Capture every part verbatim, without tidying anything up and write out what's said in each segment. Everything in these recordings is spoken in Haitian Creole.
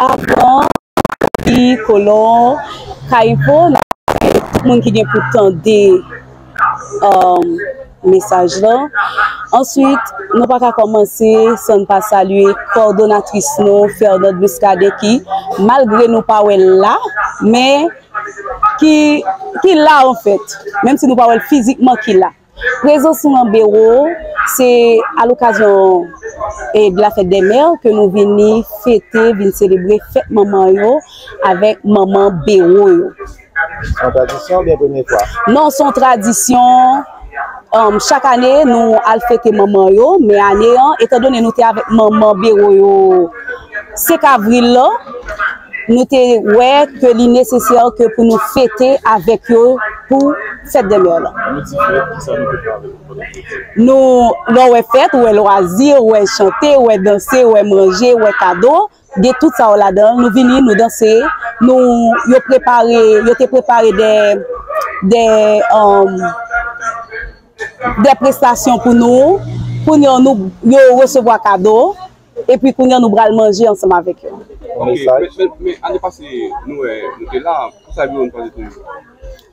Avan, ki kolon, kayifo, tout moun ki gen pou tande um, mesaj lan. Answit, nou pa ka kòmanse san n pa salye kòdonatris nou, Fernande Muscadin, ki, malgre nou pa wè l la, men ki, ki la, anfèt. Menm si nou pa wè l fizikman, ki la. Prezans nou nan biwo, se alokazyon e de la fèt dè mè ke nou vini fete, vin selebre fèt manman yo avèk manman biwo yo. Se yon tradisyon oubyen premye fwa? Non, se yon tradisyon. Um, chak ane, nou al fete manman yo, men ane an, etandone nou te avèk manman biwo yo senk avril la, nou te wè ke li nesesè ke pou nou fete avèk yo pou fèt dè mè la. Nou di fèt, kisa nou prepare pou fèt? Nou, lè w wè fèt, ou wè lwazi, ou wè chante, ou wè danse, ou wè manje, ou wè kado. Gen tout sa yo ladan l. Nou vini, nou danse, nou, yo prepare, yo te prepare de, de, um, de prestasyon pou nou. Kounye a, nou, yo resevwa kado. Epi kounye a, nou pral manje ansanm avèk yo. Ok, men, men, men ane pase, nou wè, nou te la, pou sa yo, nou pa te toujou.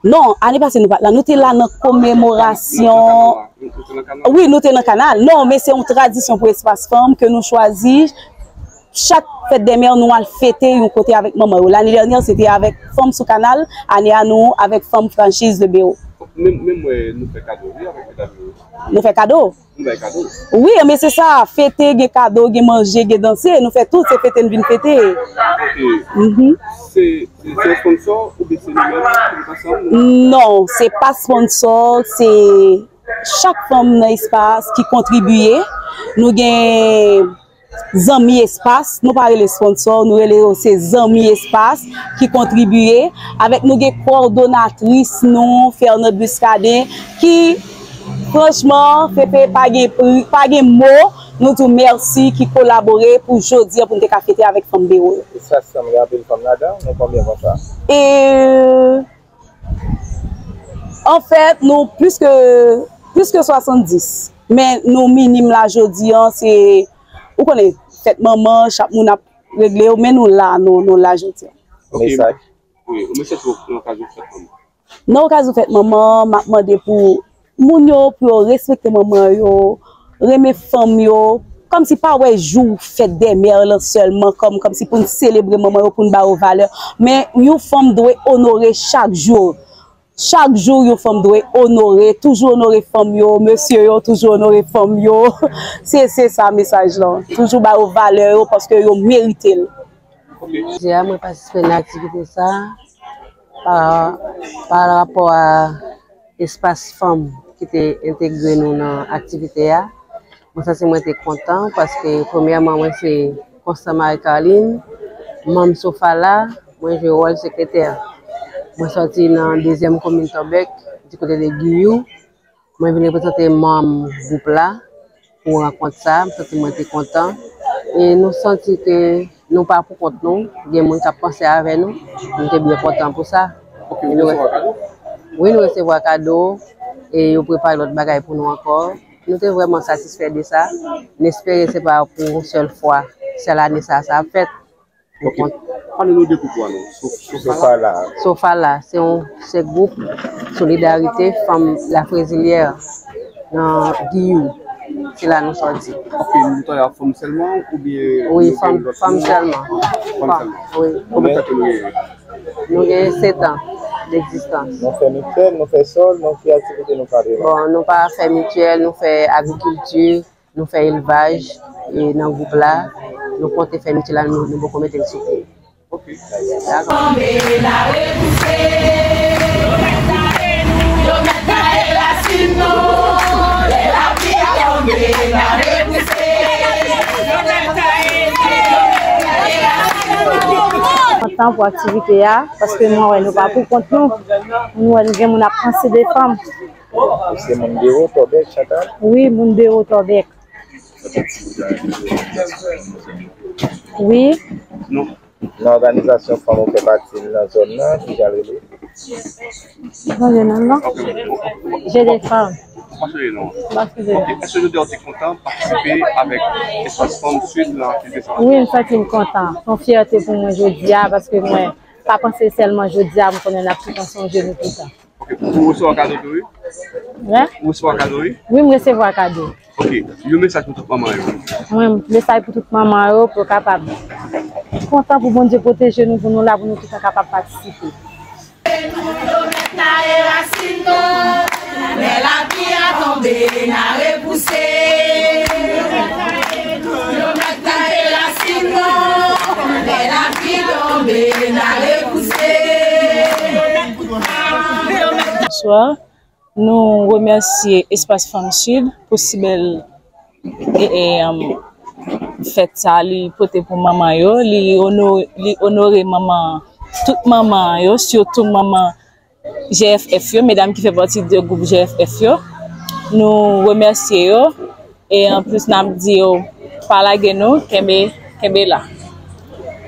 Non, ane pase, nou pa t la. Nou te la nan komemorasyon. Nou te nan kanal. Wi, nou te nan kanal. Non, men se yon tradisyon pou Espas Fanm ke nou chwazi. Chak fèt dè mè, nou al fete yon kote avèk manman yo. Lane dènyè, se te avèk Fanm sou Kanal. Ane a, nou avèk Fanm Franchiz de Bewo. Men, men mwen, nou fè kado, wi, avèk medam yo. Nou fè kado. Nou bay kado. Wi, men se sa. Fete, gen kado, gen manje, gen danse. Nou fè tout, se fete n vin fete. Ok. Mhm. Se, se, se yon sponsor oubyen se nou menm ki ansanm? Non, se pa sponsor, se chak fanm nan espas ki kontribiye. Nou gen zanmi espas, nou pa rele sponsor, nou rele yo se zanmi espas ki kontribiye. Avèk nou gen kowòdonatris nou, Fernande Muscadin, ki, franchman, Fefe, pa gen pri, pa gen mo, nou di w mèsi, ki kolabore pou jodi a, pou n te ka fete avèk fanm Bewo yo. Espas fanm, gen anpil fanm ladan, nou konbyen konsa? E, anfèt, nou plis ke, plis ke swasanndis. Men nou minim la jodi a, se, ou konnen, fèt manman, chak moun ap regle yo, men nou la, nou, nou la jodi a. Ok. Mesaj. Wi, ou mesaj nan okazyon fèt manman. Nan okazyon fèt manman, m ap mande pou moun yo, pou yo respekte manman yo, renmen fanm yo, kòmsi pa wè jou fèt dè mè lan sèlman kòm, kòmsi pou n selebre manman yo, pou n ba yo valè. Men yon fanm dwe onore chak jou. Chak jou, yon fanm dwe onore, toujou onore fanm yo, mesye yo, toujou onore fanm yo. Se, se sa mesaj lan. Toujou ba yo valè yo paske yo merite l. Jodi a, mwen patisipe nan aktivite sa pa, pa rapò a espas fanm ki te entegre nou nan aktivite a. Mwen santi mwen te kontan paske, premyèman, mwen se Constant Marie Carline, manm Sofala, mwen jwe wòl sekretè. Mwen sòti nan dezyèm komin Tòbèk, di kote de Giyou. Mwen vin reprezante manm gwoup la pou rankont sa, m santi mwen te kontan. E nou santi ke nou pa pou kont nou, gen moun k ap panse avè nou, nou te byen kontan pou sa. Ok, nou resevwa kado? Wi, nou resevwa kado, e yo prepare lòt bagay pou nou ankò. Nou te vrèman satisfè de sa. N espere se pa pou yon sèl fwa, sèl ane sa, sa ap fèt. Ok. Pale nou de gwoup la non. So-, Sofala. Sofala, se yon, se gwoup Solidarite Fanm Lafrezilyè nan Giyou. Se la nou sòti. Ok, nou travay ak fanm sèlman oubyen nou gen lòt moun? Wi, fanm, fanm sèlman. Fanm sèlman. Wi. Konbyen tan ke nou genyen? Nou genyen sèt an d'egzistans. Nou fè mityèl, nou fè sòl, nou ki aktivite nou pa genyen? Bon, nou pa fè mityèl, nou fè agrikilti, nou fè elvaj, e nan gwoup la, nou konte fè mityèl la, nou, nou poko mete l sou pye. Ok. Dakò. Kontan pou aktivite a, paske mwen wè nou pa pou kont nou. Mwen wè nou gen moun ap panse de fanm. Ou se moun Bewo, Tòbèk, Chantal? Wi, moun Bewo, Tòbèk. Wi. Non. Nan òganizasyon fanm ou fè pati nan zòn nan, ki jan l rele? Mwen gen non, non. Jede fanm. Ou pa sonje non. Mwen pa sonje. Ok, èske jodi a ou te kontan patisipe avèk Espas Fanm Sid nan aktivite sa? Wi, m santi m kontan. Se yon fyète pou mwen jodi a, paske mwen pa panse sèlman jodi a, m konnen n ap tout ansanm jenou toutan. Ok, ou resevwa kado tou, wi? Hein? Ou resevwa kado, wi? Wi, m resevwa kado. Ok, yon mesaj pou tout manman yo. Mwen, mesaj pou tout manman yo, pou yo kapab kontan pou Bondye pwoteje nou, pou nou la, pou nou toutan kapab patisipe. Yo mèt taye rasin nou, lè lapli a tonbe, n a repouse. Yo mèt taye rasin nou, lè lapli tonbe, n a repouse. Bonswa. Nou remèsye Espas Fanm Sid pou si bèl, e, e, um, fèt sa li pote pou manman yo. Li onore, li onore manman, tout manman yo, sitou manman G F F yo, medam ki fè pati de gwoup G F F yo. Nou remèsye yo. E anplis, n ap di yo, pa lage nou, kenbe, kenbe la.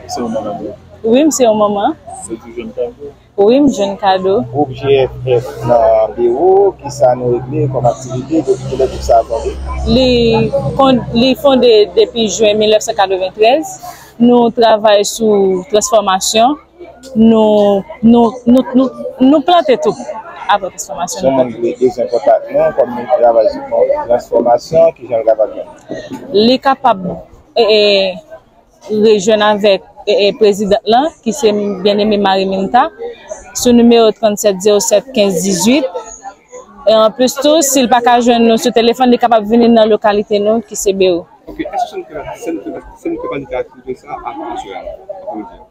Se yon manman vre? Wi, m se yon manman. Se di jèn kado? Wi, m jwenn kado. Gwoup G F F nan biwo, kisa nou regle kòm aktivite depi kilè gwoup sa a fonde? Li kon-, li fonde depi jen mil nèf san katreventrèz. Nou travay sou transfòmasyon. Nou, nou, nou, nou, nou plante tou apre transfòmasyon. Si yon moun vle bezwen kontak nou, kòm nou travay sou transfòmasyon, kijan l kapab jwenn nou? Li kapab, e, e, rejwenn avèk, e, e, prezidant lan, ki se Bien-Aimé Marie Minta, sou nimewo trannsèt zewo sèt kenz dizuit. E anplis tou, si l pa ka jwenn nou sou telefòn, li kapab vini nan lokalite nou, ki se Bewo. Ok, èske se nou ki, se nou ki, se nou ki pral fè aktivite sa a, aswè a, aprèmidi a?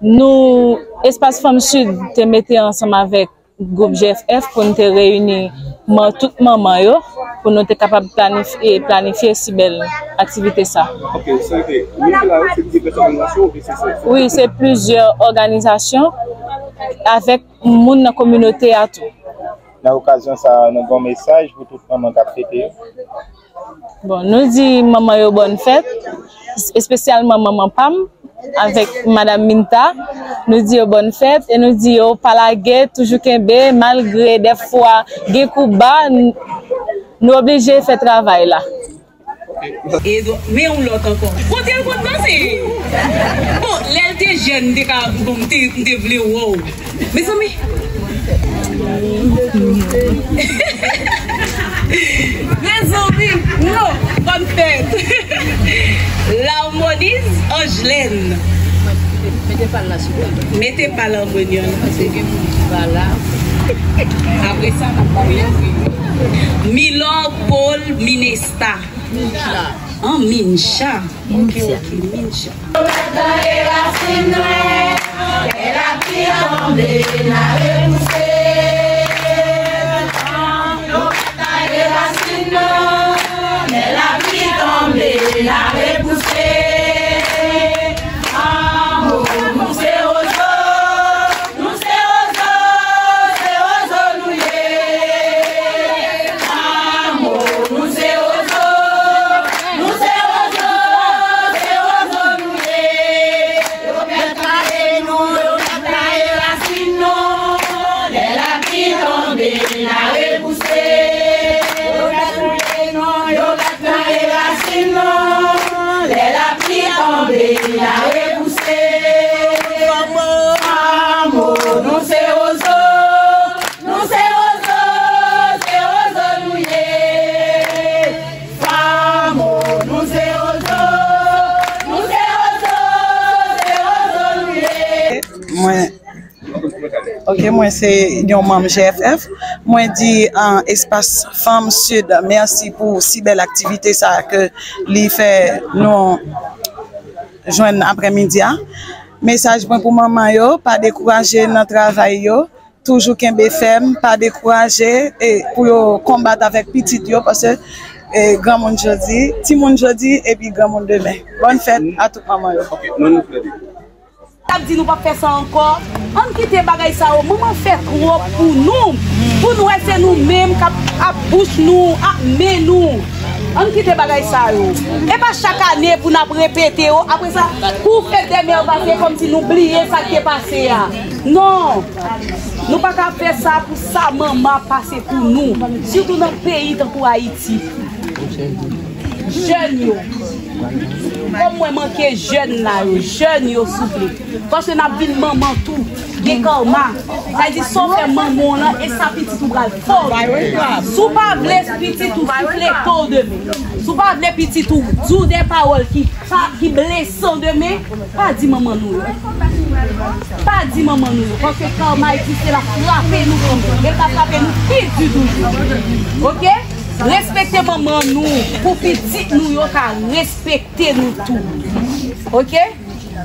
Nou, Espas Fanm Sid te mete ansanm avèk gwoup G F F pou n te reyini man-, tout manman yo, pou nou te kapab planifye, planifye si bèl aktivite sa. Ok, se ke moun ki la yo, se divès òganizasyon oubyen se, se... Wi, se plizyè òganizasyon avèk moun nan kominote a tou. Nan okazyon sa a, nou gen yon mesaj pou tout manman k ap fete yo? Bon, nou di manman yo bòn fèt, espesyalman manman pa m, avèk Madam Minta. Nou di yo bòn fèt e nou di yo pa lage, toujou kenbe, malgre dèfwa gen kou ba, n-, nou oblije fè travay la. E do-, men yon lòt ankò. Kote l konn danse? Bon, lè l te jèn, m te ka, bon, m te, m te vle wè w. Mezanmi. Mezanmi, non, bòn fèt. Larmoniz Anjlèn. Mete pa l la, silvouplè. Mete pa l an mwen, yon. Paske gen moun ki pa la. Apre sa, m ap ba w yon. Milor Paul Minesta. Mincha. An, Mincha. Ok, ok, Mincha. Yo mèt taye rasin nou, lè lapli tonbe, n a repouse. Yo mèt taye rasin nou, lè lapli tonbe, n a repouse. An, nou se wozo. Nou se wozo, se wozo nou ye. Lanmou, nou se wozo. Nou se wozo, se wozo nou ye. Yo mèt taye nou, yo mèt taye rasin nou. Lè lapli tonbe, n a repouse. Yo mèt touye nou, yo mèt taye rasin nou. Lè lapli tonbe, n a repouse. Lanmou, nou se wozo. Nou se wozo, se wozo nou ye. Lanmou, nou se wozo. Nou se wozo, se wozo nou ye. Mwen, ok, mwen se yon manm G F F. Mwen di, ah, Espas Fanm Sid mèsi pou si bèl aktivite sa ke li fè nou jwenn aprèmidi a. Mesaj mwen pou manman yo, pa dekouraje nan travay yo. Toujou kenbe fèm, pa dekouraje, e pou yo konbat avèk pitit yo, paske, e, granmoun jodi, timoun jodi, epi granmoun demen. Bòn fèt a tout manman yo. Ok, non, nou flè de. T ap di nou p ap fè sa ankò. Ann kite bagay sa yo. Manman fè twòp pou nou. Pou nou wè se nou menm k ap, ap bouch nou, ap men nou. Ann kite bagay sa yo. E pa chak ane. Pou n ap repete yo. Apre sa, kou fè dènye yo pase kòmsi nou bliye sa k te pase a. Non! Nou pa ka fè sa pou sa manman ap pase pou nou. Sitou nan peyi tankou Ayiti. Jèn yo. Kòm mwen manke jèn la yo. Jèn yo, souple. Paske n ap vin manman tou. Gen kawma. Sa di sa w fè manman w lan, e sa pitit ou pral fè w. Si w pa vle pitit ou souflete w demen. Si w pa vle pitit ou di w de pawòl ki pa, ki blesan demen, pa di manman nou yo. Pa di manman nou yo. Paske kawma egziste, l ap frape nou kanmenm. E l ka frape nou pi di toujou. Oke? Respekte manman nou pou pitit nou yo ka respekte nou tou. Oke?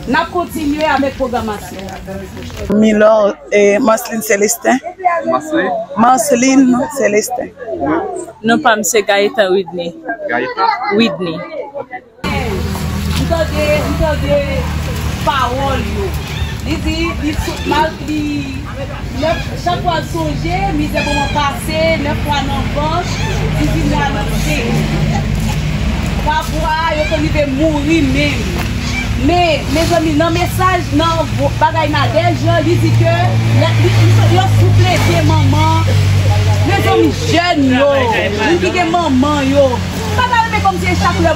N ap kontinye avèk pwogramasyon. Milor, eh, Marceline Célestin. Marceline? Marceline Célestin. Non pa m se Gaëtan Widney. Gaëtan? Widney. M tande, m tande pawòl yo. Li di, li sou, mal, li, nèf, chak fwa l sonje, mizè pou mwen pase, nèf fwa nan vant, dizuit mwa nan sen. Pafwa, yo konn rive mouri menm. Men, mezanmi, nan mesaj, nan vo-, bagay Nadège, li di ke, la, li, li, yo souplete manman. Mezanmi, jèn yo, moun ki gen manman yo, pa ta renmen kòmsi e chak lè